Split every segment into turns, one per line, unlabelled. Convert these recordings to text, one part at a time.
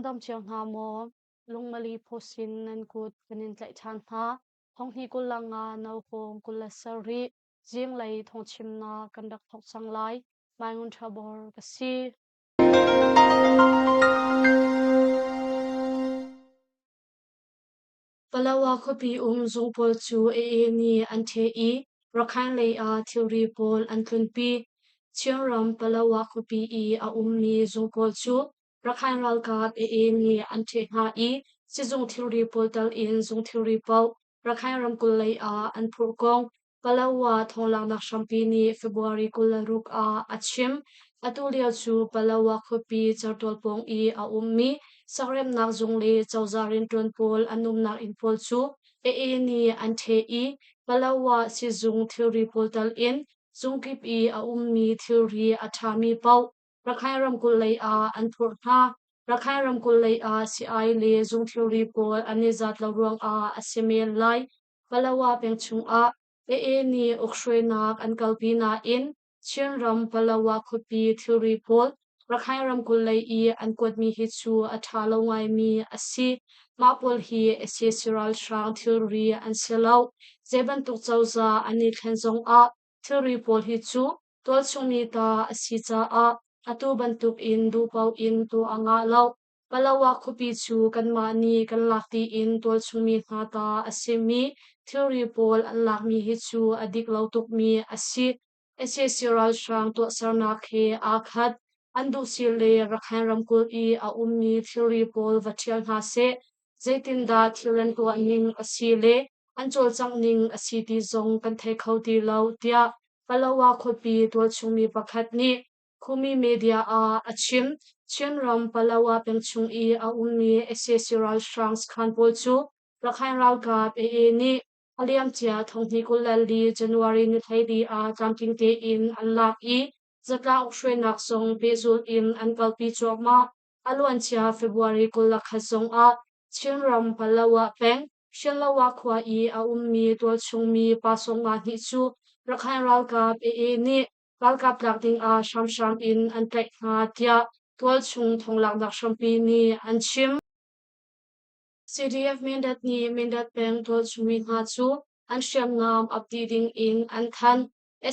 dam cio hna maw? Lungmali phusin nan kut kan in tlaih ṭhan hna. Thonghni 25 no hawng 27 zinglei thawngchimnak kan rak thawk cang lai. Mai Ngun Ṭha Bor ka si. Palawa khuapi um zung pawl cu AA nih an ṭheh i Rakhine lei ah thilri pawl an tlunpi. Chinram Palawa khuapi i a ummi zung pawl cu Rakhine ralkap AA nih an ṭheh hna i sizung thilri pawl tal in zung thilri paoh Rakhine ramkulh lei ah an phurh kong Palawa thawnglaknak hrampi nih February 26 ah a chim. Atu lio cu Palawa khuapi certual pawng i a ummi sakremnak zung le cozah rianṭuan pawl an umnak inn pawl cu AA nih an ṭheh i Palawa sizung thilri pawl tal in zungkip i a ummi thilri a ṭhami paoh Rakhine ramkulh lei ah an phurh hna. Rakhine ramkulh lei ah sii-ai le zung thilri pawl an i zat lo ruangah a si men lai. Palawa peng chungah AA nih ukhruainak an kalpi nain Chinram Palawa khuapi thilri pawl Rakhine ramkulh lei i an kuatmi hi cu a ṭha lo ngaimi a si. Mah pawl hi sac ralhrang thilri an si lo. Zei bantuk cozah an i thlen zongah thilri pawl hi cu tualchungmi ta a si caah atu bantukin duhpaoh in tuah a ngah lo. Palawa khuapi cu kanmah nih kan lak tiin tualchungmi hna ta a simi thilri pawl an lakmi hi cu a dik lo tukmi a si. Sac ralhrang tuahsernak he aa khat. An duh si le Rakhine ramkulh i a ummi thilri pawl va ṭhial hna seh. Zeitindah thil an tuah ning a si le an cawlcangh ning a si ti zong kan thei kho ti lo, tiah Palawa khuapi tualchungmi pakhat nih Khumi media ah a chim. Chinram Palawa peng chung i a ummi sac ralhrang sakhan pawl cu Rakhine ralkap AA nih a liamcia thonghnih 24 January ni 14 ah tlamtling tein an lak i zatlang ukhruainak zong pehzulh in an kalpi cuahmah. A luancia February 21 zong ah Chinram Palawa peng Shinlawa khua i a ummi tualchungmi pa 52 cu Rakhine ralkap AA nih ralkap tlak dingah hramhram in an tlaih hna tiah tualchung thonglaknak hrampi nih an chim. CDF Mindat nih Mindat peng tualchungmi hna cu an hriamnam ap dih ding in an thanh.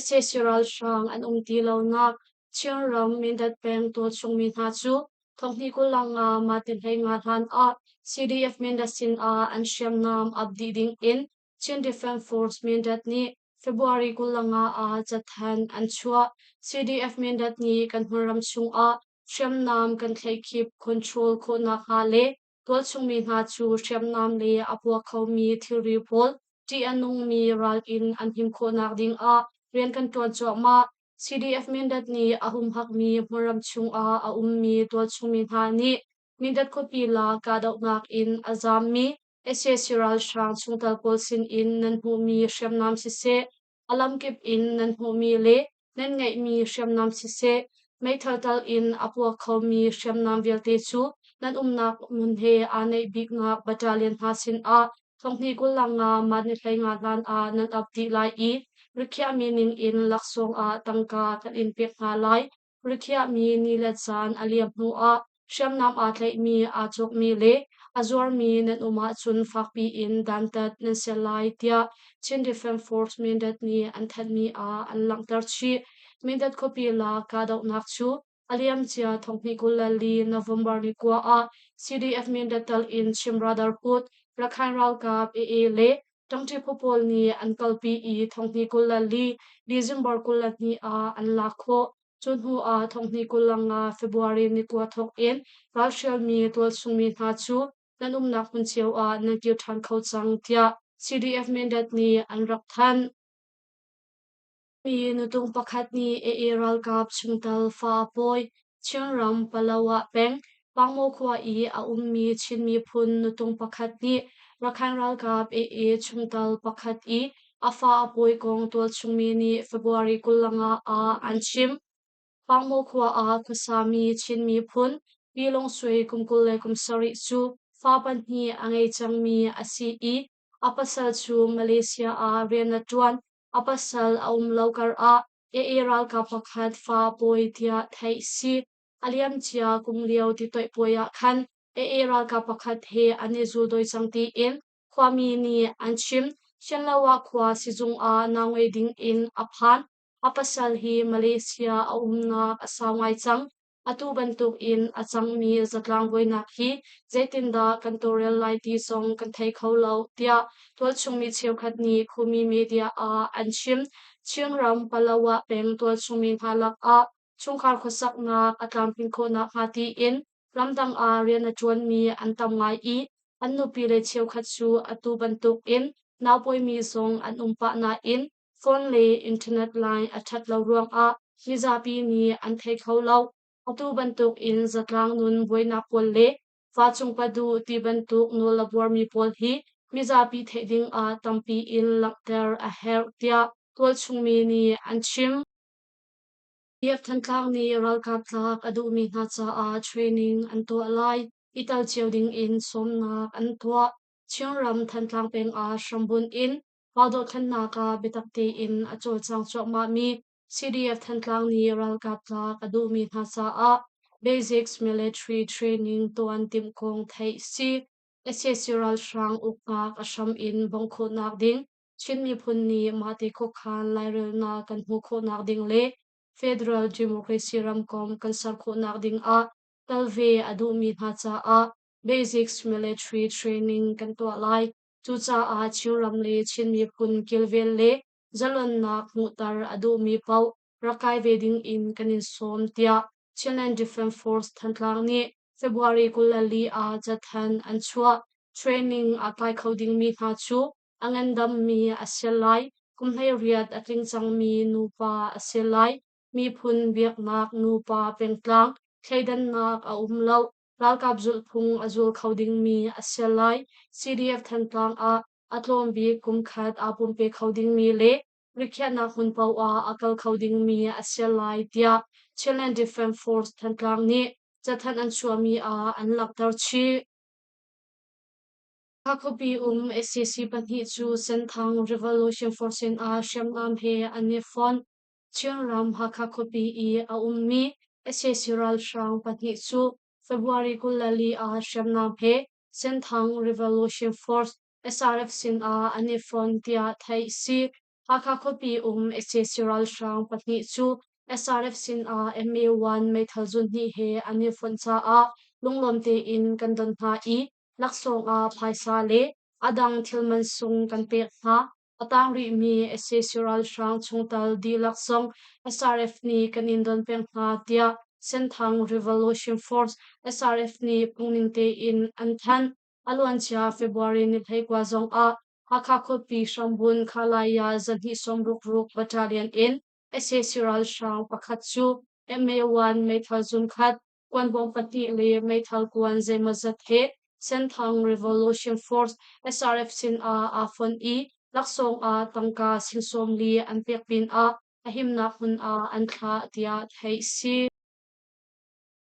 Sac ralhrang an um ti lonak Chinram Mindat peng tualchungmi hna cu thonghnih 25 mah ti 15 hlan ah CDF Mindat sinah an hriamnam ap dih ding in Chin Defense Force Mindat nih February 25 ah cathanh an chuah. CDF Mindat nih kan hmunram chungah hriamnam kan thlaihkhip control khawhnak hnga le tualchungmi hna cu hriamnam le a puak khomi thilri pawl ṭih a nungmi ral in an him khawhnak dingah rian kan ṭuan cuahmah. CDF Mindat nih a humhakmi hmunram chungah a ummi tualchungmi hna nih Mindat khuapi la kahdohnak in a zaammi Sac ralhrang chungtel pawl sinin nan hmuhmi hriamnam siseh, a lamkip in nan hmuhmi le nan ngeihmi hriamnam siseh, meithal tal in a puak khomi hriamnam vialte cu nan umnak hmun he aa naih biknak battalion hna sinah thonghnih 25 mah ni 15 hlan ah nan ap dih lai i rikhiahmi ningin laksawng ah tangka kan in pek hna lai. Rikhiahmi ni le caan a liam hnuah hriamnam aa tlaihmi, aa cawkmi le a zuarmi nan um ahcun fakpi in dantat nan si lai tiah Chin Defense Force Mindat nih an thanhmi ah an langhter chih. Mindat khuapi la kahdohnak cu a liamcia thonghnih 24 November ni kua ah CDF Mindat tal in Chin Brotherhood, Rakhine ralkap AA le Ṭangṭi phu pawl nih an kalpi i thonghnih 24 December 22 ah an lak khawh. Cu hnu ah thonghnih 25 February ni kua thawk in ralhrialmi tualchungmi hna cu nan umnak hmun cio ah nan kir ṭhan kho cang tiah CDF Mindat nih an rak thanh. Mi nutung pakhat nih AA ralkap chungtel fa a pawi. Chinram Palawa peng Pangmaw khua i a ummi Chin miphun nutung pakhat nih Rakhine ralkap AA chungtel pakhat i a fa a pawi kong tualchungmi nih February 25 ah an chim. Pangmaw khua ah khuasami Chin miphun Pi Lung Sui kum 27 cu fa pahnih a ngei cangmi a si i a pasal cu Malaysia ah rian a ṭuan. A pasal a um lo karah AA ralkap pakhat fa pawi tiah theih si. A liamcia kum lio titoih puai ah khan. AA ralkap pakhat he an i zuldawi cang tiin khuami nih an chim. Sianloah khua sizung ah nau ngei ding in a phan. A pasal hi Malaysia a umnak a sau ngai cang. Atu bantuk in a cangmi zatlang buainak hi zeitindah kan tawlrel lai ti zong kan thei kho lo, tiah tualchung mi cheukhat nih Khumi media ah an chim. Chinram Palawa peng tualchung mi hna lakah chungkhar khuasaknak a tlamtlin khawh nakhnga tiin ramdang ah rian a ṭuanmi an tam ngai i an nupile cheukhat cu atu bantuk in naupawimi zong an um pah nain phone le internet line a ṭhat lo ruangah mizapi nih an thei kho lo. Atu bantuk in zatlang nun buainak pawl le fa cung pa duh ti bantuk nawl a buarmi pawl hi mizapi theih ding ah tampi in langhter a herh tiah tualchungmi nih an chim. Biak Thantlang nih ralkap tlak a duhmi hna caah training an tuah lai. I tel cio ding in sawmnak an tuah. Chinram Thantlang peng ah hrambunh in raldohthlennak ah biatak tein a cawlcang cuahmahmi CDF Thantlang nih ralkap tlak a duhmi hna caah Basics Military Training tuan timh kong theih si. Sac ralhrang uknak a hram in bawmh khawhnak ding Chin miphun nih mahte khuakhan lairelnak kan hmuh khawhnak ding le Federal Democracy ramkomh kan ser khawhnak ding ah tel ve a duhmi hna caah Basics Military Training kan tuah lai. Cucaah Chinram le Chin miphun kilven le zalonnak hmuhter a duhmi paoh rak kai ve ding in kan in sawm tiah Chinland Defense Force Thantlang nih February 24 ah cathanh an chuah. Training a kai kho dingmi hna cu a ngandammi a si lai, kum 18 a tling cangmi nupa a si lai, miphun, biaknak, nupa, pengtlang, thleidannak a um lo, ralkap zulhphung a zul kho dingmi a si lai, CDF Thantlang ah a tlawm bik kum khat aa pumpe kho dingmi le rikhiahnak hmun paoh ah a kal kho dingmi a si lai tiah Chinland Defense Force Thantlang nih cathanh an chuahmi ah an langhter chih. Khuapi um sac pahnih cu Senthang Revolution Force sinah hriamnam he an i fonh. Chinram Hakha khuapi i a ummi sac ralhrang pahnih cu February 24 ah hriamnam he Senthang Revolution Force SRF sinah an i fonh tiah theih a si. Hakha khuapi um sac ralhrang pahnih cu SRF sinah MA-1 meithal zunhnih he an i fonh caah lunglawm tein kan don hna i laksawng ah phaisa le a dang thil mansung kan pek hna. A tang rihmi sac ralhrang chungtel dihlak zong SRF nih kan in don peng hna tiah Senthang Revolution Force SRF nih phungning tein an thanh. A luancia February ni 19 zong ah Hakha khuapi hrambun Khalaya 266 Battalion in sac ralhrang pakhat cu MA-1 meithal zunkhat kuanbawm pahnih le meithal kuan zeimawzat he Senthang Revolution Force SRF sinah aa fonh i laksawng ah tangka sing 40 an pek pinah a himnak hmun ah an thlah tiah theih a si.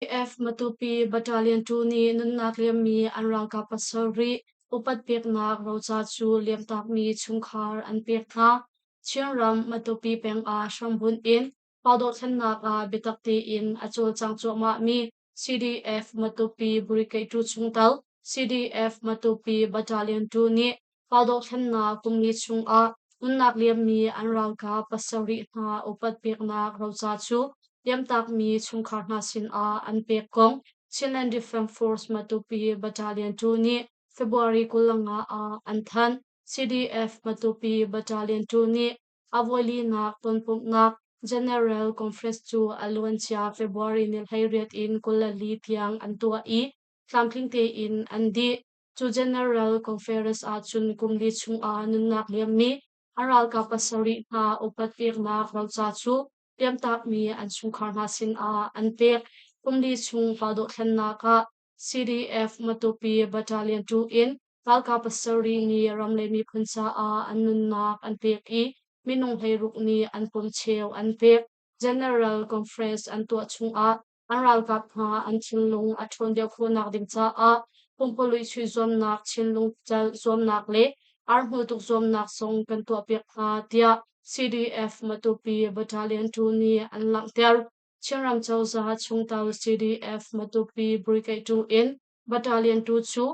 AF Matupi Battalion 2 nih nunnak liammi an ralkap pasarih upat peknak roca cu liamtakmi chungkhar an pek hna. Chinram Matupi peng ah hrambunh in pa dothlennak ah biatak tein a cawlcang cuahmahmi CDF Matupi Brigade 2 chungtel CDF Matupi Battalion 2 nih pa dothlennak kumli chungah nunnak liammi an ralkap pasarih hna upat peknak roca cu liamtakmi chungkhar hna sinah an pek kong Chinland Defense Force Matupi Battalion 2 nih February 25 ah an thanh. CDF Matupi Battalion 2 nih A voilinak tonpumhnak General Conference cu a luancia February ni 18 in 24 tiang an tuah i tlamtling tein an dih. Cu General Conference ahcun kum li chungah nunnak liammi a ralkap pasarih hna upat peknak roca cu liamtakmi an chungkhar hna sinah an pek. Kum li chung pa dohthlennak ah CDF Matupi Battalion 2 in Ralkap pasarih nih ram le miphun caah an nunnak an pek i minung 16 nih an pum cheu an pek. General Conference an tuah chungah an ralkap hna an thinlung a ṭhawn deuh khawhnak ding caah pumpululh chuih zuamnak, thinlung celh zuamnak le arhmul tuk zuamnak zong kan tuahpiak hna tiah CDF Matupi Battalion 2 nih an langhter. Chinram cozah chungtel CDF Matupi Brigade 2 in Battalion 2 cu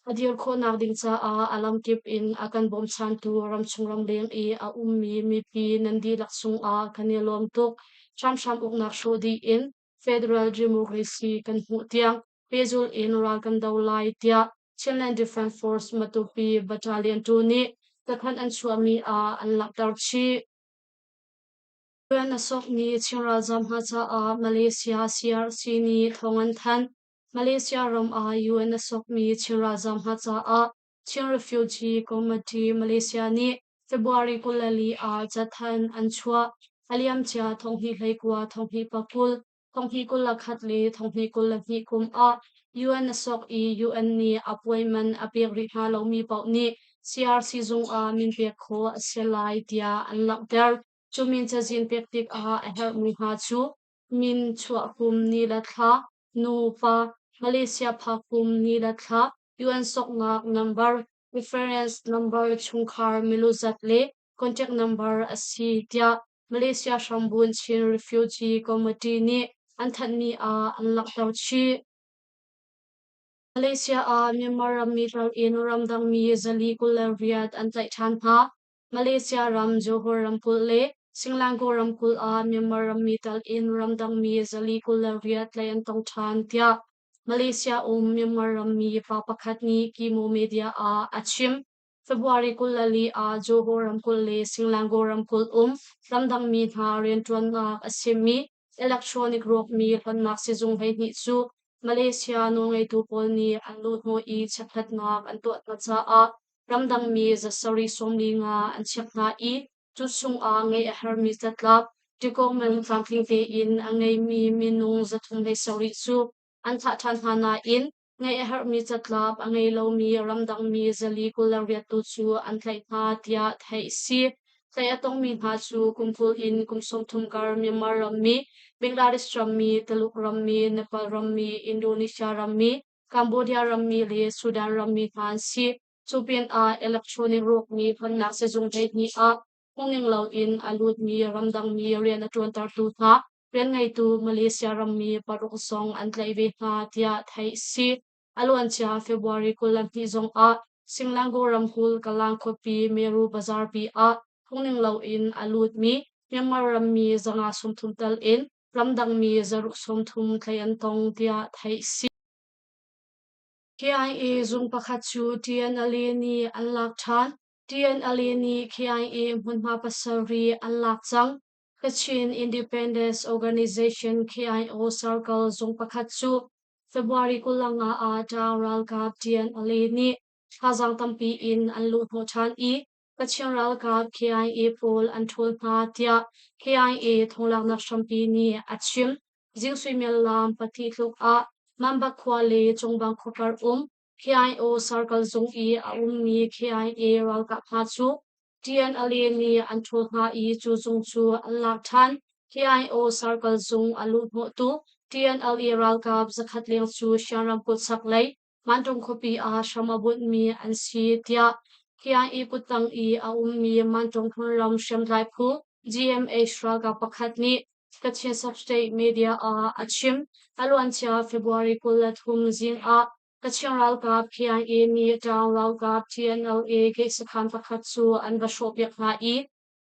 a dir khawhnak ding caah a lamkip in a kan bawmchantu ramchung ramleng i a ummi mipi nan dihlak cungah kan i lawm tuk. Hramhram uknak hrawh dih in Federal Democracy kan hmuh tiang pehzulh in ral kan do lai tiah Chinland Defense Force Matupi Battalion 2 nih cathanh an chuahmi ah an langhter chih. Rian a sokmi Chin ralzaam hna caah Malaysia CRC nih thawng an thanh. Malaysia ram ah UN a sokmi Chin ralzaam hna caah Chin Refugee Committee Malaysia nih February 24 ah cathanh an chuah. A liamcia thonghnih hleikua, thonghnih pakul, thonghnih 21 le thonghnih 22 kum ah UN a sok i UN nih a puaiman a pek rih hna lomi paoh nih CRC zung ah min pek khawh a si lai tiah an langhter. Cu min cazin pek tikah a herhmi hna cu min chuah kum ni le thla, nu, pa, Malaysia phak kum ni le thla, UN soknak number, reference number, chungkhar milu zat le contact number a si tiah Malaysia hrambunh Chin Refugee Committee nih an thanhmi ah an langhter chih. Malaysia ah Myanmar rammi tel in ramdangmi 428 an tlaih ṭhan hna. Malaysia ram Johor ramkulh le Selangor ramkulh ah Myanmar rammi tel in ramdangmi 428 tlaih an tong ṭhan tiah Malaysia um Myanmar rammi pa pakhat nih Kimo Media ah a chim. February 24 ah Johor ramkulh le Selangor ramkulh um ramdangmi hna rianṭuannak a simi electronic rawkmi hlonnak sizung 12 cu Malaysia nawlngeitu pawl nih an luhhnawh i chekhlatnak an tuah hna caah ramdangmi 745 an chek hna i cu chungah ngeih a herhmi catlap document tlamtling tein a ngeimi minung 307 cu an thlah ṭhan hna nain ngeih a herhmi catlap a ngei lomi ramdangmi 428 tu cu an tlaih hna tiah theih a si. Tlaih a tongmi hna cu kum 20 in kum 30 kar Myanmar rammi, Bangladesh rammi, Tuluk rammi, Nepal rammi, Indonesia rammi, Cambodia rammi le Sudan rammi hna an si. Cu pinah electronic rawkmi hmannak sizung 12 ah phungning loin a lutmi ramdangmi rian a ṭuantertu hna rianngeitu Malaysia rammi paruk zong an tlaih ve hna tiah theih a si. A luancia February 22 zongah Selangor ramkulh Kalang khuapi Meru Bazarpi ah phungning loin a lutmi Myanmar rammi 530 tel in ramdangmi 630 tlaih an tong tiah theih a si. KIA zung pakhat cu TNLA nih an lak ṭhan. TNLA nih KIA hmunhma pasarih an lak cang. Kachin Independence Organization KIO Circle zung pakhat cu February 25 ah Ṭaang ralkap TNLA nih thazaang tampi in an luhhnawh ṭhan i Kachin ralkap KIA pawl an ṭhawl hna tiah KIA thonglaknak hrampi nih a chim. Zing suimilam 2 tluk ah Mambak khua le Cungbang khua kar um KIO Circle zung i a ummi KIA ralkap hna cu TNLA nih an ṭhawl hna i cu zung cu an lak ṭhan. KIO Circle zung a luhhnawhtu TNLA ralkap 100 leng cu Shan ramkulh chaklei Mantung khuapi ah hram a bunhmi an si tiah KIA kuttang i a ummi Mantung hmunram hriamtlai phu GMH ralkap pakhat nih Kachin Sub-State Media ah a chim. A luancia February 23 zing ah Kachin ralkap KIA nih Ṭaang ralkap TNLA gate sakhan pakhat cu an va hrawhpiak hna i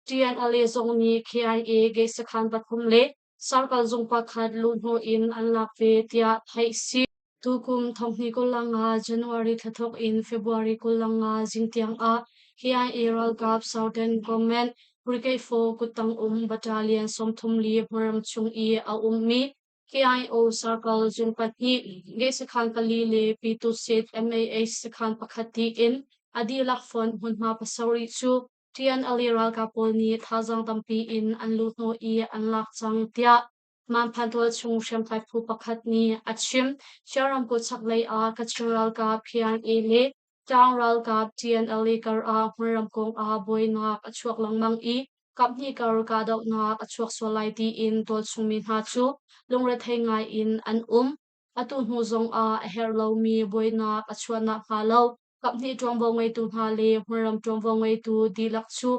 TNLA zong nih KIA gate sakhan pathum le Sarkal zung pakhat luhhnawh in an lak ve tiah theih si. Tukum thonghnih 25 January thla thawk in February 25 zing tiang ah KIA ralkap Southern Command Brigade 4 kuttang um Battalion 34 hmunram chung i a ummi KIO Circle zung pahnih, gate sakhan pali le Pyitusit MAH sakhan pakhat tiin a dihlak fonh hmunhma pasarih cu TNLA ralkap pawl nih thazaang tampi in an luhhnawh i an lak cang tiah Manphan tualchung hriamtlai phu pakhat nih a chim. Chin ramkulh chaklei ah Kachin ralkap KIA le Tlang ralkap TNLA kar ah hmunram kong ah buainak a chuak lengmang i kaphnih kar kahdohnak a chuak sual lai tiin tualchung mi hna cu lungrethei ngai in an um. Atu hnu zong ah a herh lomi buainak a chuah nakhnga lo kaphnih ṭuanvo ngeitu hna le hmunram ṭuanvo ngeitu dihlak cu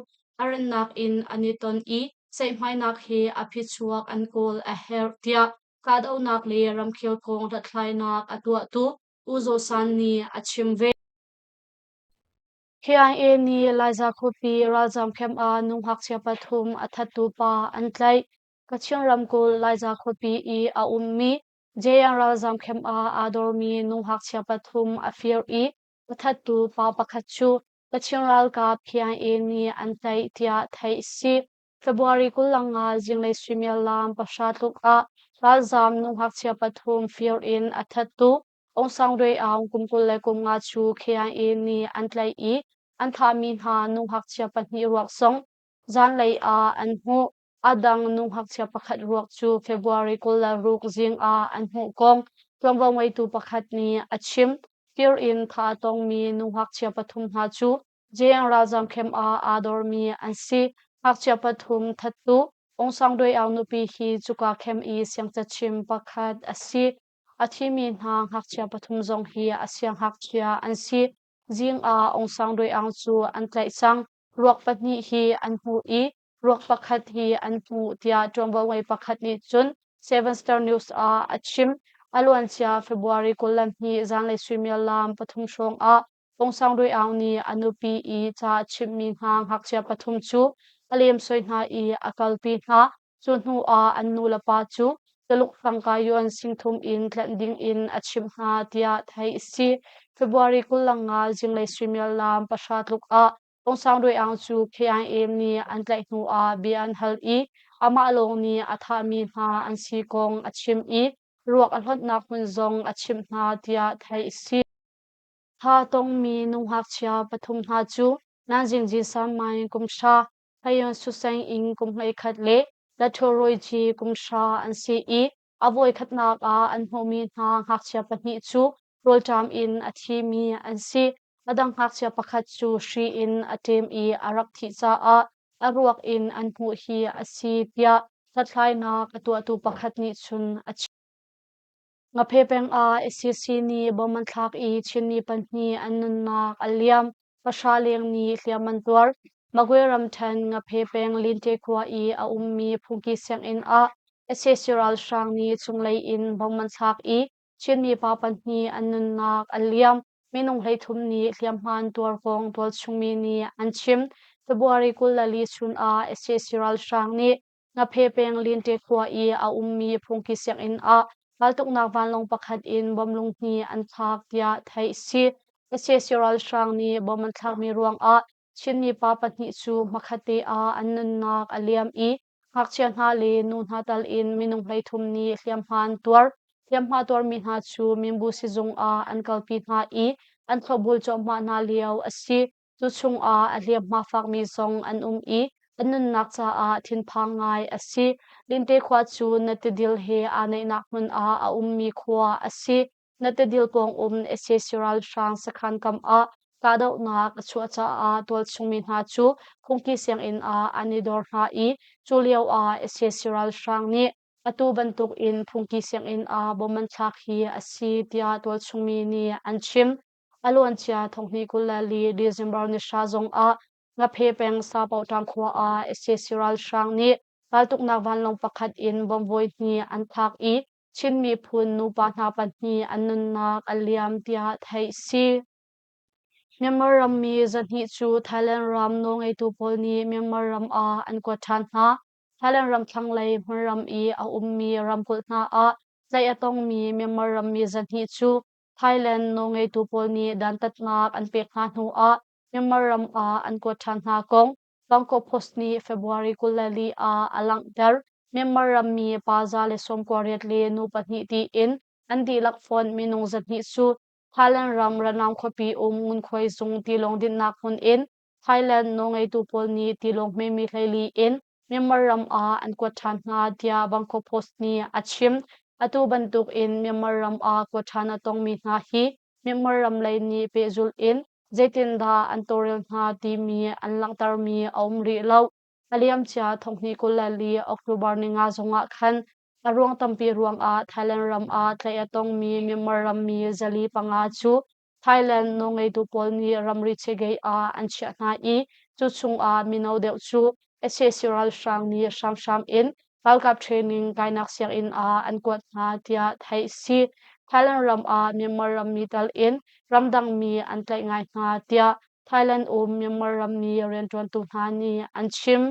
a rannak in an i ton i ceihmainak he a phichuak an kawl a herh tiah kahdohnak le ramkhel kong hlathlainak a tuahtu. U Zaw San nih a chim ve. KIA nih Laiza khuapi ralzaam camp ah nu ngakchia pathum a thattu pa an tlaih. Kachin ramkulh Laiza khuapi i a ummi JN ralzaam camp ah aa dormi nu ngakchia pathum a fir i a thattu pa pakhat cu Kachin ralkap KIA nih an tlaih tiah theih a si. February 25 zinglei suimilam 9 tluk ah ralzaam nu ngakchia pathum fir in a thattu Aung San Dwe Aung kum 25 cu KIA nih an tlaih i an thahmi hna nu ngakchia pahnih ruak zong zanlei ah an hmuh. A dang nu ngakchia pakhat ruak cu February 26 zing ah an hmuh kong ṭuanvo ngeitu pakhat nih a chim. Fir in thah a tongmi nu ngakchia pathum hna cu JN ralzaam camp ah aa dormi an si. Ngakchia pathum thattu Aung San Dwe Aung nupi hi cuka camp i siangcachim pakhat a si. A thimi hna ngakchia pathum zong hi a siangngakchia an si. Zing ah Aung San Dwe Aung cu an tlaih cang. Ruak pahnih hi an hmuh i ruak pakhat hi an hmuh tiah ṭuanvo ngei pakhat nih cun Seven Star News ah a chim. A luancia February 22 zanlei suimilam 3 hrawng ah Aung San Dwe Aung nih a nupi i ca a chimhmi hna ngakchia pathum cu a lemsoi hna i a kalpi hna. Cu hnu ah an nulepa cu Tuluk tangka yuan 3000 in tlanh ding in a chimh hna tiah theih a si. February 25 zinglei suimilam 9 tluk ah Aung San Dwe Aung cu KIA nih an tlaih hnu ah bia an hal i amah lawng nih a thahmi hna an si kong a chim i ruak a hlonhnak hmun zong a chimh hna tiah theih a si. Tha tongmi nu ngakchia pathum hna cu Nanjing Jinsan Mine kum 9, Hayon Suseng inn kum 11 le Lathoroy Ci kum 9 an si i a voikhatnak ah an hmuhmi hna ngakchia pahnih cu rawlṭam in a thimi an si. A dang ngakchia pakhat cu hri in a ṭem i a rak thih caah a ruak in an hmuh hi a si tiah hlathlainak a tuahtu pakhat nih cun a chim. Ngaphe peng ah SCC nih bom an thlak i Chinmi pahnih an nunnak a liam. Pahra leng nih hliam an tuar. Magwe ramṭhen Ngaphe peng Linte khua i a ummi phungki sianginn ah sac ralhrang nih cunglei in bom an thlak i Chinmi pa pahnih an nunnak a liam. Minung 33 nih hliamhma an tuar kong tualchungmi nih an chim. February 24 chun ah sac ralhrang nih Ngaphe peng Linte khua i a ummi phungki sianginn ah raltuknak vanlawng pakhat in bom lunghnih an thlak tiah theih a si. Sac ralhrang nih bom an thlakmi ruangah Chinmi pa pahnih cu hmakhatte ah an nunnak a liam i ngakchia hna le nu hna tal in minung 33 nih hliamhma an tuar. Hliamhma tuarmi hna cu Minbu sizung ah an kalpi hna i an thlopbul cuahmah hna lio a si. Cu chungah a hliamhma fakmi zong an um i an nunnak caah thinphang ngai a si. Linte khua cu na tidil he aa naihnak hmun ah a ummi khua a si. Na tidil pawng um sac ralhrang sakhan kam ah kahdohnak a chuah caah tualchungmi hna cu phungki sianginn ah an i dor hna i cu lio ah sac ralhrang nih atu bantuk in phungki sianginn ah bom an thlak hi a si tiah tualchungmi nih an chim. A luancia 2024 December ni 9 zongah Ngaphe peng Sapoṭang khua ah sac ralhrang nih raltuknak vanlawng pakhat in bomb voihnih an thlak i Chin miphun nupa hna pahnih an nunnak a liam tiah theih a si. Myanmar rammi 200 cu Thailand ram nawlngeitu pawl nih Myanmar ram ah an kuat ṭhan hna. Thailand ram thlanglei hmunram i a ummi ramkulh hna ah tlaih a tongmi Myanmar rammi 200 cu Thailand nawlngeitu pawl nih dantatnak an pek hna hnu ah Myanmar ram ah an kuat ṭhan hna kong Bangkok Post nih February 24 ah a langhter. Myanmar rammi pa 198 le nu pahnih tiin an dihlak fonh minung 200 cu Thailand ram Ranam khuapi um ngunkhuai zung tilawng dinhnak hmun in Thailand nawlngeitu pawl nih tilawng hmemi 14 in Myanmar ram ah an kuat ṭhan hna tiah Bangkok Post nih a chim. Atu bantuk in Myanmar ram ah kuat ṭhan a tongmi hna hi Myanmar ram lei nih pehzulh in zeitindah an tawlrel hna timi an langhtermi a um rih lo. A liamcia 2024 October 5 zongah khan a ruang tampi ruangah Thailand ram ah tlaih a tongmi Myanmar rammi 405 cu Thailand nawlngeitu pawl nih ramri chegei ah an chiah hna i cu chungah mino deuh cu sac ralhrang nih hramhram in ralkap training kainak sianginn ah an kuat hna tiah theih a si. Thailand ram ah Myanmar rammi tal in ramdang mi an tlaih ngai hna tiah Thailand um Myanmar rammi rianṭuantu hna nih an chim.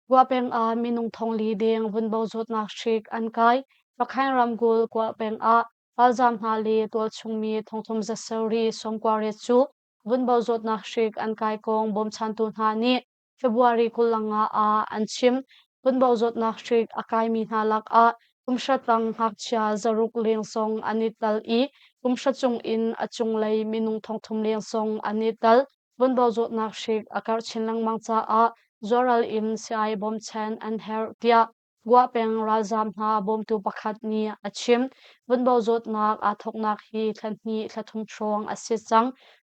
Gua peng ah minung 4,000 deng vunbo zawtnak hrik an kai. Rakhine ramkulh Gua peng ah ralzaam hna le tualchungmi 3798 cu vunbo zawtnak hrik an kai kong bawmchantu hna nih February 25 ah an chim. Vunbo zawtnak hrik a kaimi hna lakah kumhra tang ngakchia 600 leng zong an i tel i kumhra cung in a cunglei minung 3,000 leng zong an i tel. Vunbo zawtnak hrik a karh chin lengmang caah zuaral in sii bawmchan an herh tiah Gua peng ralzaam hna bawmtu pakhat nih a chim. Vunbo zawtnak aa thawknak hi thla hnih thla thum hrawng a si cang.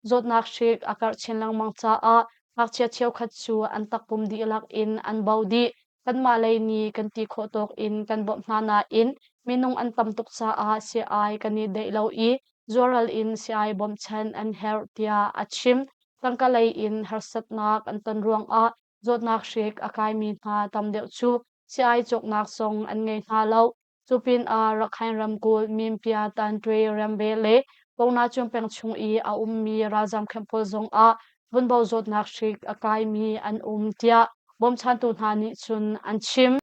Zawtnak hrik a karh chin lengmang caah ngakchia cheukhat cu an takpum dihlak in an bo dih. Kanmah lei nih kan ti khawh tawk in kan bawmh hna nain minung an tam tuk caah sii kan i deih lo i zuaral in sii bawmchan an herh tiah a chim. Tangka lei in harsatnak an ton ruangah zawtnak hrik a kaimi hna tam deuh cu sii cawknak zong an ngei hna lo. Cu pinah Rakhine ramkulh Minpia Tantwe Rambe le Pongnachung peng chung i a ummi ralzaam camp pawl zongah vunbo zawtnak hrik a kaimi an um tiah bawmchantu hna nih cun an chim.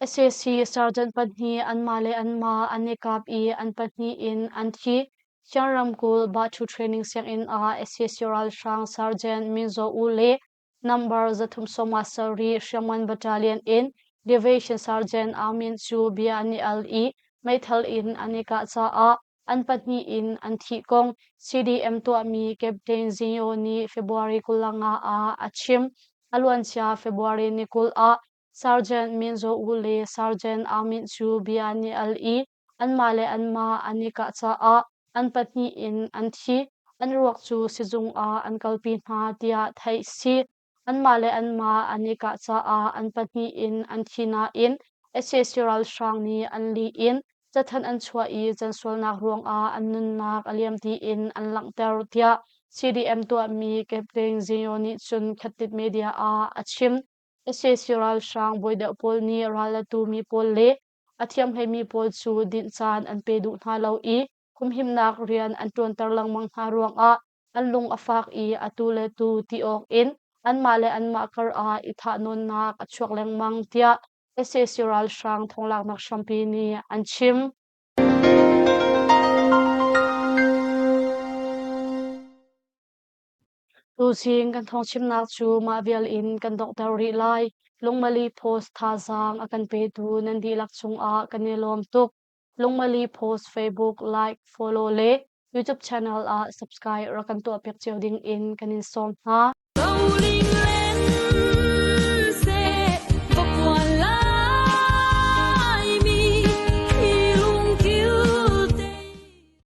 Sac sergeant pahnih anmah le anmah an i kap i an pahnih in an thi. Siang ramkulh Bathu Training sianginn ah sac ralhrang sergeant Min Zaw Oo le number 357 hriamngan battalion in Division Sergeant Aung Myint cu bia an i al i meithal in an i kah caah an pahnih in an thih kong CDM tuahmi Captain Zinyo nih February 25 ah a chim. A luancia February ni 20 ah Sergeant Min Zaw Oo le Sergeant Aung Myint cu bia an i al i anmah le anmah an i kah caah an pahnih in an thi. An ruak cu sizung ah an kalpi hna tiah theih si. Anmah le anmah an i kah caah an pahnih in an thi nain sac ralhrang nih an lih in cathanh an chuah i cansualnak ruangah an nunnak a liam tiin an langhter tiah CDM tuahmi Captain Zinyo nih cun Khatit Media ah a chim. Sac ralhrang bawi deuh pawl nih ral a tumi pawl le a thiamhleimi pawl cu dinh caan an pe duh hna lo i humhimnak rian an ṭuanter lengmang hna ruangah an lung a fak i atu le tu ti awk in anmah le anmah kar ah i thahnawnnak a chuak lengmang tiah sac ralhrang thonglaknak hrampi nih an chim. Tuzing kan thawngchimnak cu mah vial in kan donghter rih lai. Lungmali Post thazaang a kan petu nan dihlak cungah kan i lawm tuk. Lungmali Post Facebook like, follow le YouTube channel ah subscribe rak kan tuahpiak cio ding in kan in sawm hna.